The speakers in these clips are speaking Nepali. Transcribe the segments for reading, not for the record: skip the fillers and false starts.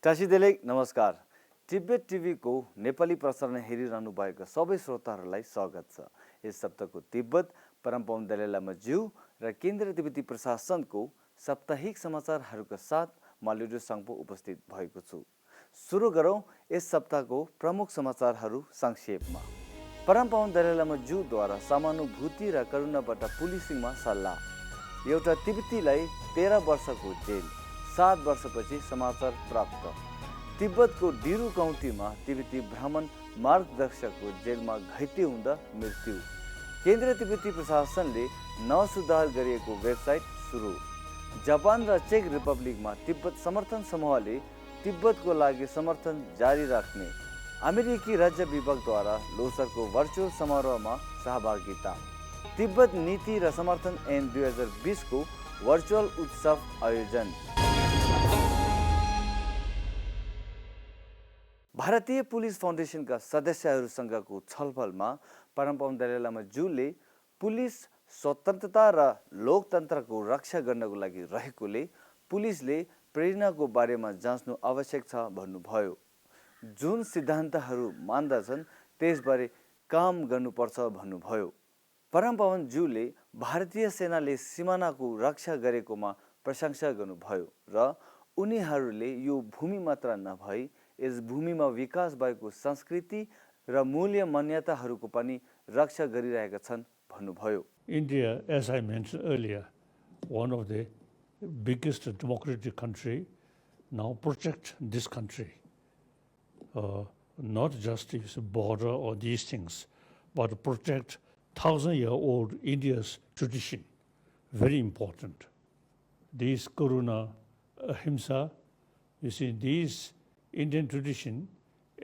टासीदेले नमस्कार। तिब्बत टिभीको नेपाली प्रसारण हेरिरहनु भएका सबै श्रोताहरूलाई स्वागत छ। यस सप्ताहको तिब्बत परमपावन दलाई लामा ज्यू र केन्द्रीय तिब्बती प्रशासनको साप्ताहिक समाचारहरूका साथ म लिडो साङ्पो उपस्थित भएको छु। सुरु गरौँ यस सप्ताहको प्रमुख समाचारहरू संक्षेपमा। परमपावन दलाई लामा ज्यूद्वारा समानुभूति र करुणाबाट पुलिसिङमा सल्लाह। एउटा तिब्बतीलाई 13 वर्षको जेल, 7 वर्षपछि समाचार प्राप्त। तिब्बतको डिरु काउन्टीमा तिब्बती ब्राह्मण मार्गदर्शकको जेलमा घाइते हुँदा मृत्यु। केन्द्रीय तिब्बती प्रशासनले नवसुधार गरिएको वेबसाइट सुरु। जापान र चेक रिपब्लिकमा तिब्बत समर्थन समूहले तिब्बतको लागि समर्थन जारी राख्ने। अमेरिकी राज्य विभागद्वारा लोसरको भर्चुअल समारोहमा सहभागिता। तिब्बत नीति र समर्थन ऐन 2020 को भर्चुअल उत्सव आयोजन। भारतीय पुलिस फाउन्डेसनका सदस्यहरूसँगको छलफलमा परमपावन दलाई लामा ज्यूले पुलिस स्वतन्त्रता र लोकतन्त्रको रक्षा गर्नको लागि रहेकोले पुलिसले प्रेरणाको बारेमा जाँच्नु आवश्यक छ भन्नुभयो। जुन सिद्धान्तहरू मान्दछन् त्यसबारे काम गर्नुपर्छ भन्नुभयो। परमपावन ज्यूले भारतीय सेनाले सिमानाको रक्षा गरेकोमा प्रशंसा गर्नुभयो र उनीहरूले यो भूमि मात्र नभई यस भूमिमा विकास भएको संस्कृति र मूल्य मान्यताहरूको पनि रक्षा गरिरहेका छन् भन्नुभयो। India, as I mentioned earlier, one of the biggest democratic country, now protect this country. Not just its border or these things, but protect 1,000-year-old India's tradition. Very important. These Karuna, Ahimsa, you see, these Indian tradition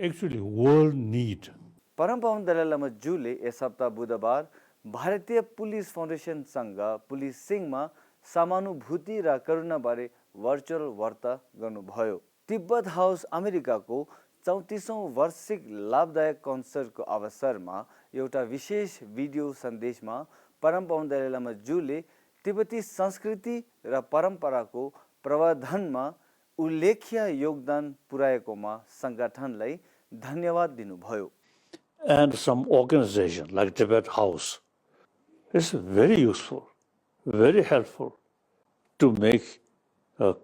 actually world need. परमपावन Dalai लामा ज्यूले यस हप्ता बुधबार भारतीय पुलिस फाउन्डेसनसँग पुलिसिङमा समानुभूति र करुणाबारे भर्चुअल वार्ता गर्नुभयो। तिब्बत हाउस अमेरिकाको 34औं वार्षिक लाभदायक कन्सर्टको अवसरमा एउटा विशेष भिडियो सन्देशमा परमपावन दलाई लामा ज्यूले तिब्बती संस्कृति र परम्पराको प्रवर्धनमा उल्लेख्य योगदान पुर्याएकोमा संगठनलाई धन्यवाद दिनुभयो। And some organization like Tibet House is very useful, very helpful to make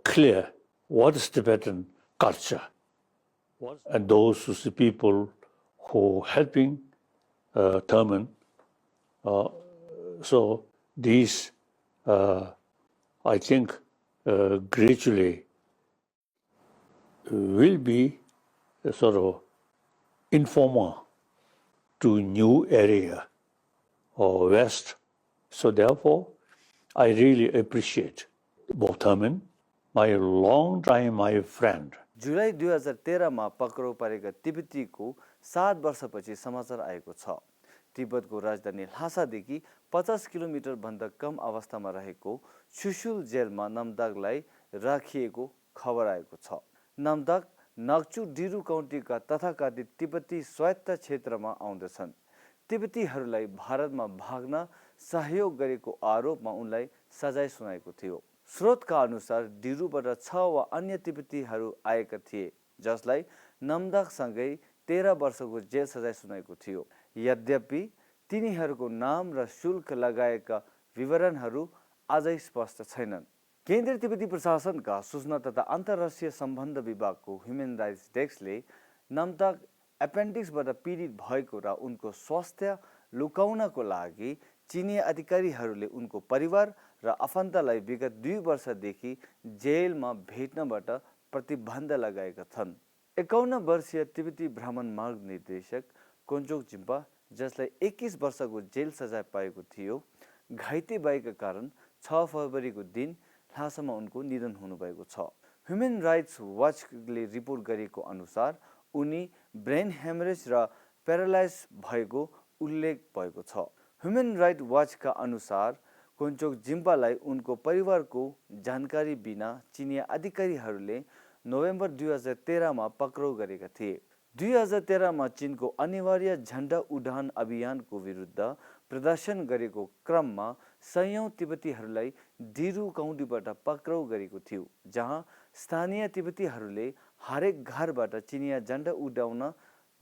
clear what is Tibetan culture. And those who see people who helping Thurman. So these, I think, gradually will be a sort of informer to new area or west. So therefore, I really appreciate Bob Thurman, my long time my friend. जुलाई 2013 मा पक्राउ परेका तिब्बतीको 7 वर्षपछि समाचार आएको छ। तिब्बतको राजधानी ल्हासादेखि 50 किलोमिटर भन्दा कम अवस्थामा रहेको चुशुल जेलमा नामदागलाई राखिएको खबर आएको छ। नामदाग नागचु डिरु काउन्टीका तथाकथित तिब्बती स्वायत्त क्षेत्रमा आउँदछन्। तिब्बतीहरूलाई भारतमा भाग्न सहयोग गरेको आरोपमा उनलाई सजाय सुनाएको थियो। स्रोतका अनुसार डिरुबाट 6 वा अन्य तिब्बतीहरू आएका थिए जसलाई नामदागसँगै 13 वर्षको जेल सजाय सुनाएको थियो। यद्यपि तिनीहरूको नाम र शुल्क लगाएका विवरणहरू अझै स्पष्ट छैनन्। केन्द्रीय तिब्बती प्रशासनका सूचना तथा अन्तर्राष्ट्रिय सम्बन्ध विभागको ह्युमन राइट्स डेस्कले नामदाग एपेन्डिक्सबाट पीडित भएको र उनको स्वास्थ्य लुकाउनको लागि चिनिया अधिकारीहरूले उनको परिवार र आफन्तलाई विगत 2 वर्षदेखि जेलमा भेट्नबाट प्रतिबन्ध लगाएका छन्। 51 वर्षीय तिब्बती ब्राह्मण मार्ग निर्देशक कोन्चोक जिम्पा, जसलाई 21 वर्षको जेल सजाय पाएको थियो, घाइते भएका कारण 6 फरवरीको दिन ल्हासामा उनको निधन हुनुभएको छ। ह्युमन राइट्स वाचले रिपोर्ट गरेको अनुसार उनी ब्रेन हेमरेज र प्यारालाइज भएको उल्लेख भएको छ। ह्युमन राइट्स वाचका अनुसार कोन्चोक जिम्पालाई उनको परिवारको जानकारी बिना चिनिया अधिकारीहरूले नोभेम्बर 2013 मा पक्राउ गरेका थिए। 2013 मा चीनको अनिवार्य झण्डा उडान अभियानको विरुद्ध प्रदर्शन गरेको क्रममा सयौं तिब्बतीहरूलाई डिरु कौन्टीबाट पक्राउ गरेको थियो, जहाँ स्थानीय तिब्बतीहरूले हरेक घरबाट चिनिया झण्डा उडाउन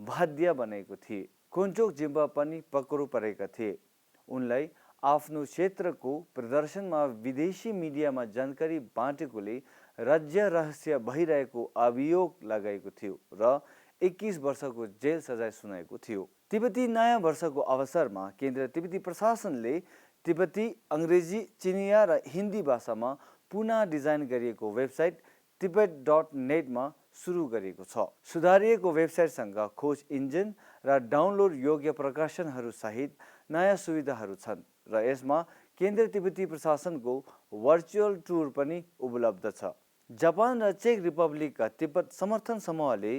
बाध्य बनाएको थिए। कोन्चोक जिम्बा पनि पक्राउ परेका थिए। उनलाई आफ्नो क्षेत्रको प्रदर्शनमा विदेशी मिडियामा जानकारी बाँटेकोले राज्य रहस्य भइरहेको अभियोग लगाएको थियो र 21 वर्षको जेल सजाय सुनाएको थियो। तिब्बती नयाँ वर्षको अवसरमा केन्द्रीय तिब्बती प्रशासनले तिब्बती, अङ्ग्रेजी, चिनिया र हिन्दी भाषामा पुनः डिजाइन गरिएको वेबसाइट tibet.net मा सुरु गरेको छ। सुधारिएको वेबसाइटसँग खोज इन्जिन र डाउनलोड योग्य प्रकाशनहरू सहित नयाँ सुविधाहरू छन् र यसमा केन्द्रीय तिब्बती प्रशासनको भर्चुअल टुर पनि उपलब्ध छ। जापान र चेक रिपब्लिकका तिब्बत समर्थन समूहले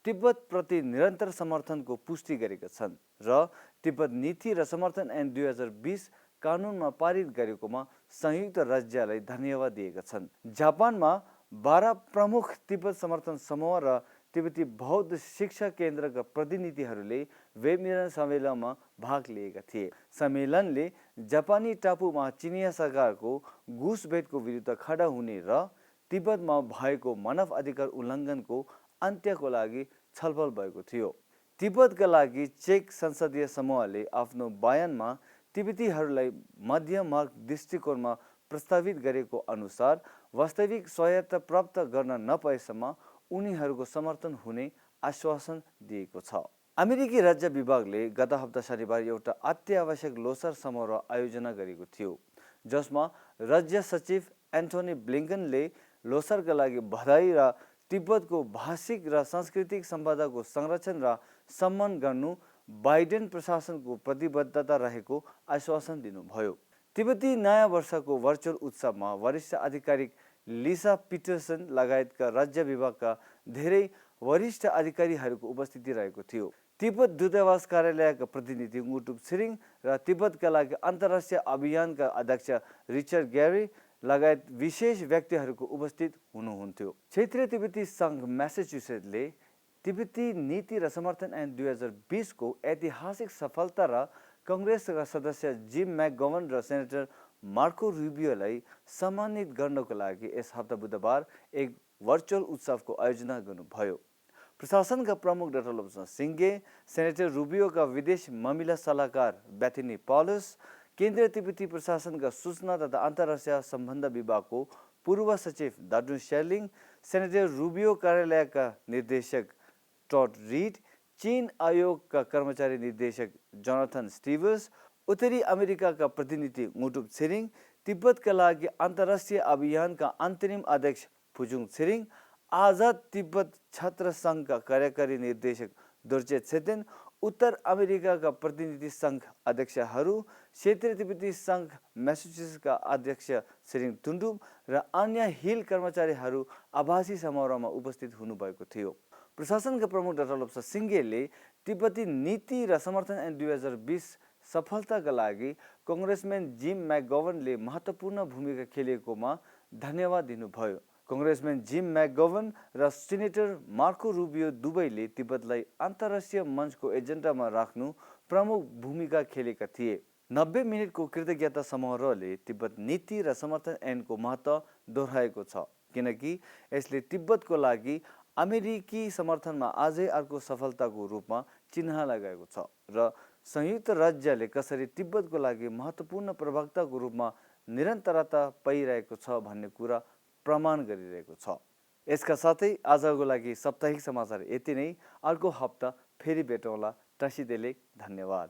तिब्बत प्रति निरन्तर समर्थनको पुष्टि गरेका छन् र तिब्बत नीति र समर्थन ऐन 2020 कानुनमा पारित गरेकोमा संयुक्त राज्यलाई धन्यवाद दिएका छन्। जापानमा 12 प्रमुख तिब्बत समर्थन समूह र तिब्बती बौद्ध शिक्षा केन्द्रका प्रतिनिधिहरूले वेबमिलन सम्मेलनमा भाग लिएका थिए। सम्मेलनले जापानी टापुमा चिनिया सरकारको घुसपेठको विरुद्ध खडा हुने र तिब्बतमा भएको मानव अधिकार उल्लङ्घनको अन्त्यको लागि छलफल भएको थियो। तिब्बतका लागि चेक संसदीय समूहले आफ्नो बयानमा तिब्बतीहरूलाई मध्यम मार्ग दृष्टिकोणमा प्रस्तावित गरेको अनुसार वास्तविक स्वायत्तता प्राप्त गर्न नपाएसम्म उनीहरूको समर्थन हुने आश्वासन दिएको छ। अमेरिकी राज्य विभागले गत हप्ता शनिबार एउटा अत्यावश्यक लोसार समारोह आयोजना गरेको थियो, जसमा राज्य सचिव एन्टोनी ब्लिङ्कनले लोसारका लागि बधाई र तिब्बतको भाषिक र सांस्कृतिक सम्पदाको संरक्षण र सम्मान गर्नु बाइडेन प्रशासनको प्रतिबद्धता रहेको आश्वासन दिनुभयो। तिब्बती नयाँ वर्षको भर्चुअल उत्सवमा वरिष्ठ आधिकारिक लिसा पिटरसन लगायतका राज्य विभागका धेरै वरिष्ठ अधिकारीहरूको उपस्थिति रहेको थियो। तिब्बत दूतावास कार्यालयका प्रतिनिधि मुटुप छिरिङ र तिब्बतका लागि अन्तर्राष्ट्रिय अभियानका अध्यक्ष रिचर्ड ग्यारी लगायत विशेष व्यक्तिहरूको उपस्थित हुनुहुन्थ्यो। क्षेत्रीय तिब्बती सङ्घ म्यासाचुसेट्सले तिब्बती नीति र समर्थन ऐन 2020 को ऐतिहासिक सफलता र कङ्ग्रेसका सदस्य जिम मैकगोवन र सेनेटर मार्को रुबियोलाई सम्मानित गर्नको लागि यस हप्ता बुधबार एक भर्चुअल उत्सवको आयोजना गर्नुभयो। प्रशासनका प्रमुख डाक्टर लोब्सन सिङ्गे, सेनेटर रुबियोका विदेश मामिला सल्लाहकार बेथनी पॉलस, केन्द्रीय तिब्बती प्रशासनका सूचना तथा अन्तर्राष्ट्रिय सम्बन्ध विभागको पूर्व सचिव दाडुन शेर्लिङ, सेनेटर रुबियो कार्यालयका निर्देशक टड रिड, चीन आयोगका कर्मचारी निर्देशक जोनाथन स्टिभर्स, उत्तरी अमेरिकाका प्रतिनिधि मुटुप छिरिङ, तिब्बतका लागि अन्तर्राष्ट्रिय अभियानका अन्तरिम अध्यक्ष फुजुङ छिरिङ, आजाद तिब्बत छात्र सङ्घका कार्यकारी निर्देशक दोर्जे छेतेन, उत्तर अमेरिकाका प्रतिनिधि सङ्घ अध्यक्षहरू, क्षेत्रीय तिब्बती सङ्घ म्यासाचुसेट्सका अध्यक्ष छिरिङ टुन्डुम र अन्य हिल कर्मचारीहरू आभासी समारोहमा उपस्थित हुनुभएको थियो। प्रशासनका प्रमुख डाक्टर लोब्सन सिङ्गेले तिब्बती नीति र समर्थन ऐन 2020 सफलताका लागि कङ्ग्रेसम्यान जिम मैकगोवनले महत्त्वपूर्ण भूमिका खेलेकोमा धन्यवाद दिनुभयो। कङ्ग्रेसम्यान जिम मैकगोवन र सिनेटर मार्को रुबियो दुवैले तिब्बतलाई अन्तर्राष्ट्रिय मञ्चको एजेन्डामा राख्नु प्रमुख भूमिका खेलेका थिए। 90 मिनटको कृतज्ञता समारोहले तिब्बत नीति र समर्थन ऐनको महत्त्व दोहोऱ्याएको छ, किनकि यसले तिब्बतको लागि अमेरिकी समर्थनमा अझै अर्को सफलताको रूपमा चिन्ह लगाएको छ र संयुक्त राज्यले कसरी तिब्बतको लागि महत्त्वपूर्ण प्रवक्ताको रूपमा निरन्तरता पाइरहेको छ भन्ने कुरा प्रमाण गरिरहेको छ। यसका साथै आजको लागि साप्ताहिक समाचार यति नै। अर्को हप्ता फेरि भेटौँला। टासिदेले धन्यवाद।